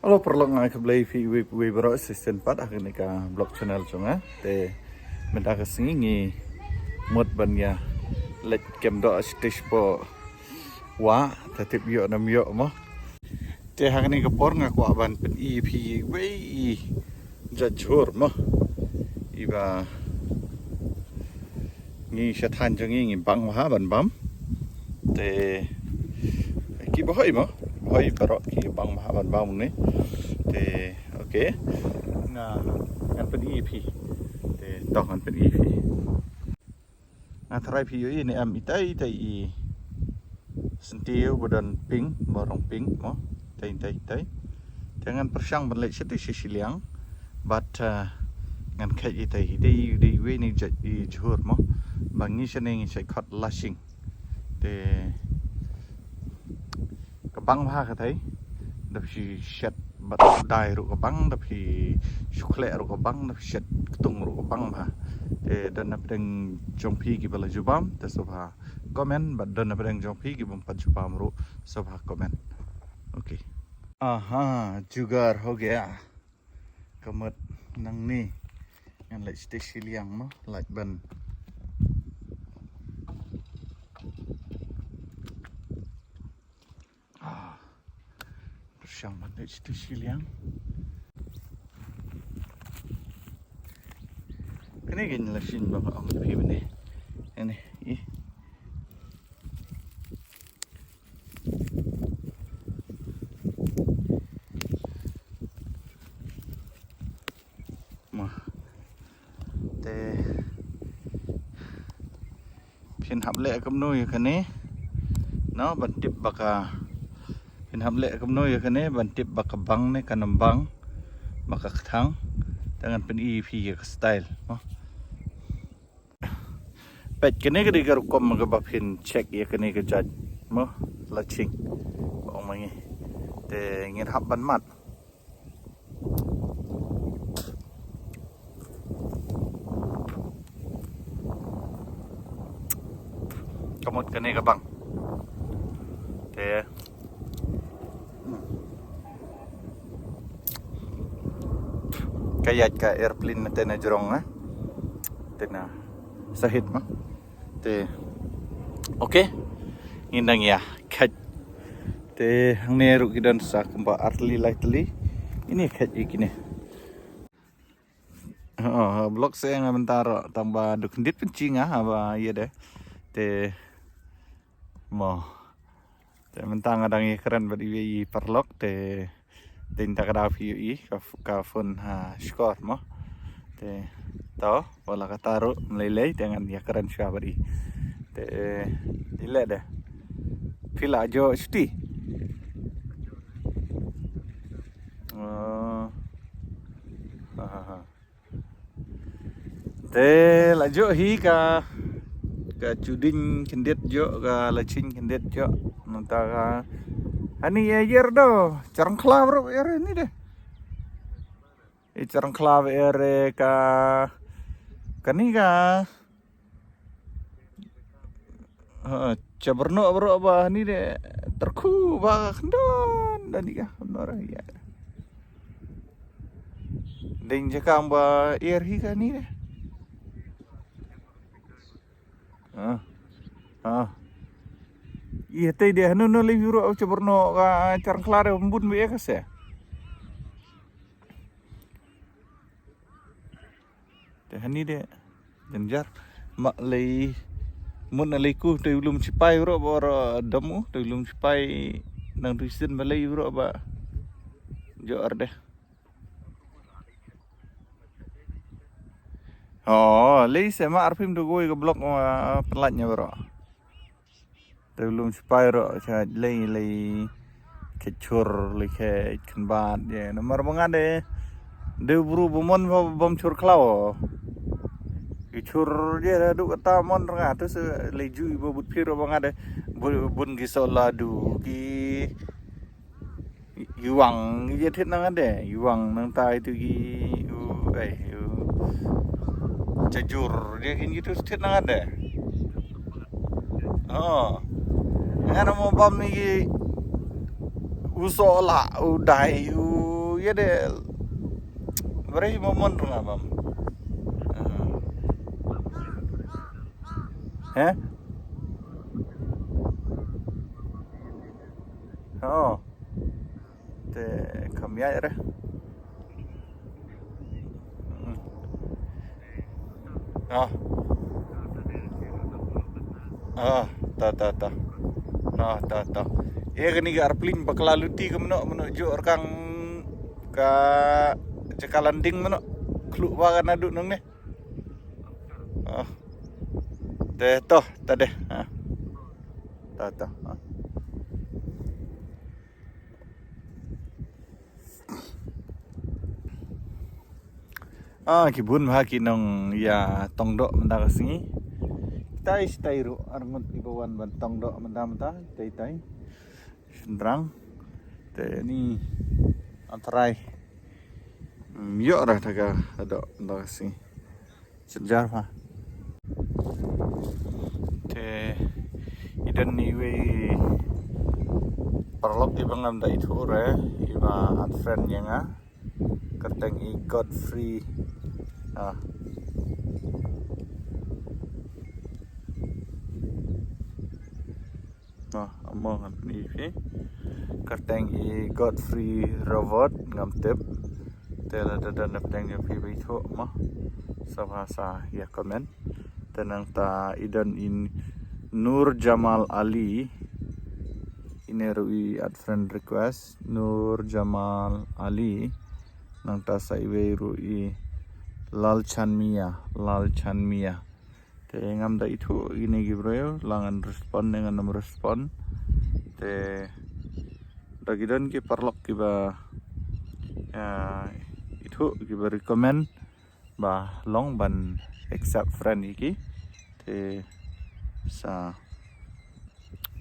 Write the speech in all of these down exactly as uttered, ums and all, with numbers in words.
Hello paralok, nga ai khublei phi iwei pa iwei baroh shisien pat ha kane ka vlog channel jong nga. Te mynta ka sngi ngi mut ban ïa leit kem doh shatei shapoh wah, te tip ïoh ne ym ïoh mo. Te ha kane ka por nga kwah ban pyni ïa phi iwei i jhur mo, iba ngi sha thaiñ jong ngi ngi bang bha ban bam. Te kiba hoi mo, hoi baroh ki bang bha ban bam ne. Te okay, nga, ngan pyni ïa phi. Te to ngan pyni ïa phi. Nga tharai phi ïohi ne em, itai itai i syntiew ba don pink, ba rong pink mo. Itai itai itai. Te ngan pyrshang ban leit shatei sha shiliang bad, uh, ngan kheit itai i dei, dei iwei i jhur mo. Ba ngi shane ngi shait khot lashing. Te ka bang bha katai. Da phi shet bad dai ruh ka bang, da phi shu khleh ruh ka bang, da phi shet ktung ruh ka bang bha. Te don na pdeng jong phi kiba la ju bam, te sngewbha comment, bad don na pdeng jong phi ki bym pat ju bam ruh, sngewbha comment. Okay. Aha, jugaad ho gaya. Ka mut nangne ngan leit shatei shiliang mo, leit ban. Ah. Pyrshang ban leit shatei shiliang. Kane ka la shin ba ong phi bane. Kane i. Ma. Te phin hap leh kumno ïa kane? No, ban tip ba ka, phin hap leh kumno ïa kane ban tip ba ka bang ne kan ym bang, ba ka kthang. Te ngan pyni ïa phi ïa ka style mo. Peit kane ka dei ka rukom kaba phin check ïa kane ka jait mo, lashing. Ong ma ngi. Te ngin hap ban mad. Ka mut kane ka bang. Te ka ïaid ka airplane na te na jrong na. Te na sahit ma. Te okay. Ngin dang ïa kheit. Te hangne ruh ki don sa kumba ar tylli lai tylli. Ini kheit ïa kine. Ha, blok se nga mynta ruh tang ba duk khyndiat pynci nga haba ïa de. Te mo. Te mynta nga dang ïa kren bad iwei i paralok te dei ta ka daw phi ïohi ka, ka phone ha shkor mo. Te to wala kata ruh mlei lei te ngan ïa kren shuwa bad i. Te i leh de. Phi la joh shuti. Oh. Ha ha ha. Te la joh hi ka, ka judin khyndiat joh, ka lashing khyndiat joh. Nangta ka hani ïa ïer do, charang khlaw ruh ïer ni de. I charang khlaw ïer ka, kani ka. Ha, cha byrno bro ba ni de terkhu ba khyndon da ni ka byrno ra ïa. Ding jakam ba ïer hi ka ni de. Ha. Ha. Ïa te de hanu no le bro cha byrno ka charang khlaw de bun be ka se. Te hani de jynjar. Ma lei mut na lei ku te u lum sipai bro ba ro dom u te u lum sipai nang tu sin ba lei bro ba jo ar de. Oh, lei se ma arphim tu goi ka blok ma pynlait nya bro. Te u lum sipai ruh cha lei lei khet chur lei khet kynbat ïa namar ba nga de de u bru ba mon ba bam chur khlaw. Ki chur ïa da duk kata mon ruh nga te se lei ju ba but phir ruh ba nga de bu-, bun ki sola du ki Iwang ïa thied nang ade, iwang nang tai tu ki u ai u chajur dia kin gitu thied nang ade. Oh. Ngan mo bam ni ki u sola u dai u Ïa de brei mo mon rnga bam. He? Oh. Te kam ïa re. Ah. Ah, ta ta ta. Ah, ta ta. Ïa kani ka arpling bakla luti ka mno mno ju arkang ka jaka landing mno. Klu ba ka nadu nang ne. Ah. Te to ta de. Ah. Ta ta. Ah. Ah, ki bun bha ki nong ïa tong doh mynta ka sngi. Kitai sitai ruh arngut ki ba wan ban tong doh mynta mynta kitai tai. Shynrang. Te ni antrai. Ym ïoh ra ta ka doh mynta ka sngi. Sejak ha. Te i don iwei paralok iba ngam da ithuh re, iba unfriend ïa nga. Kyrteng i Godfrey. Ah. Noh, amo ngan pyni phi. Kyrteng i Godfrey Robert ngam tip. Te lada don napdeng jong phi ba ithuh mo, sa bha sa ïa comment. Te nangta i don i Nur Jamal Ali. Ine ruh i add friend request Nur Jamal Ali. Nangta sa iwei ruh i Lalchan Mia, Lalchan Mia. Te ngam da ithuh ine ki briew, la ngan respond ne ngan ym respond. Te da ki don ki paralok kiba, ah, ithuh kiba recommend ba long ban accept friend ïa ki. Te sa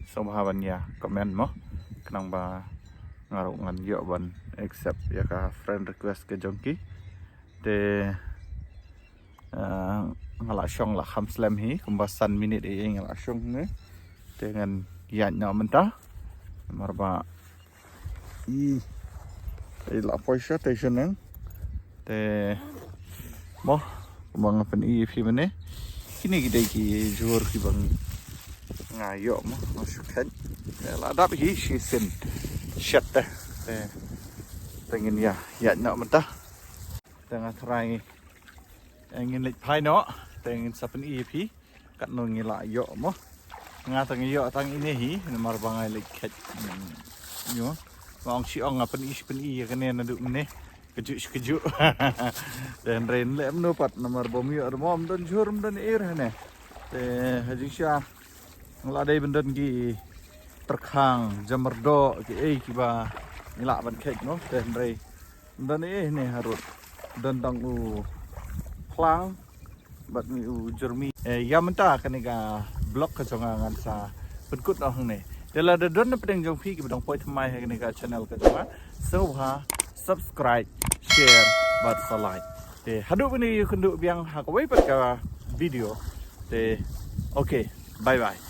sngewbha ban ïa comment mo, khnang ba nga ruh ngan ïoh ban accept ïa ka friend request ka jong ki. Te ah, nga la shong la kham slem hi, kumba san minit ïa nga la shong ne. Te ngan ïaid noh mynta. Namar ba i, i la poi sha station nang. Te mo, kumba nga pyni ïa phi mynne. Kine ki dei ki jhur kiba nga ïoh mo, nga shu kheit. Te la dap hi shisien shet te. Te, te ngin ïa, ïaid noh mynta. Te nga try, eh, ngin leit phai noh, te ngin sa pyni ïa phi katno ngi la ïoh mo. Nga tang ïoh tang ine hi, namar ba nga leit kheit. Hmm, ïoh. Nga ong shi ong nga pyni shi pyni ïa kane naduh mynne. Kajuh shi kajuh. Te hynrei leh mano pat namar ba ym ïoh ruh mo, ym don jhur ym don er hane. Te ha jingshisha nga la dei ban don ki tyrkhang, jamyrdoh, ki ei kiba ngi lah ban kheit mo. Te hynrei ym don ei ne harud. Don tang u phlang bad ngi u jyrmi. Eh, ïa mynta kane ka vlog ka jong nga ngan sa pynkut noh hangne. Te lada don napdeng jong phi kiba dang poi thymmai ha kane ka channel ka jong nga, sngewbha subscribe, share bad sa like. Te haduh ban ïakynduh biang ha kawei pat ka video. Te okay, bye bye.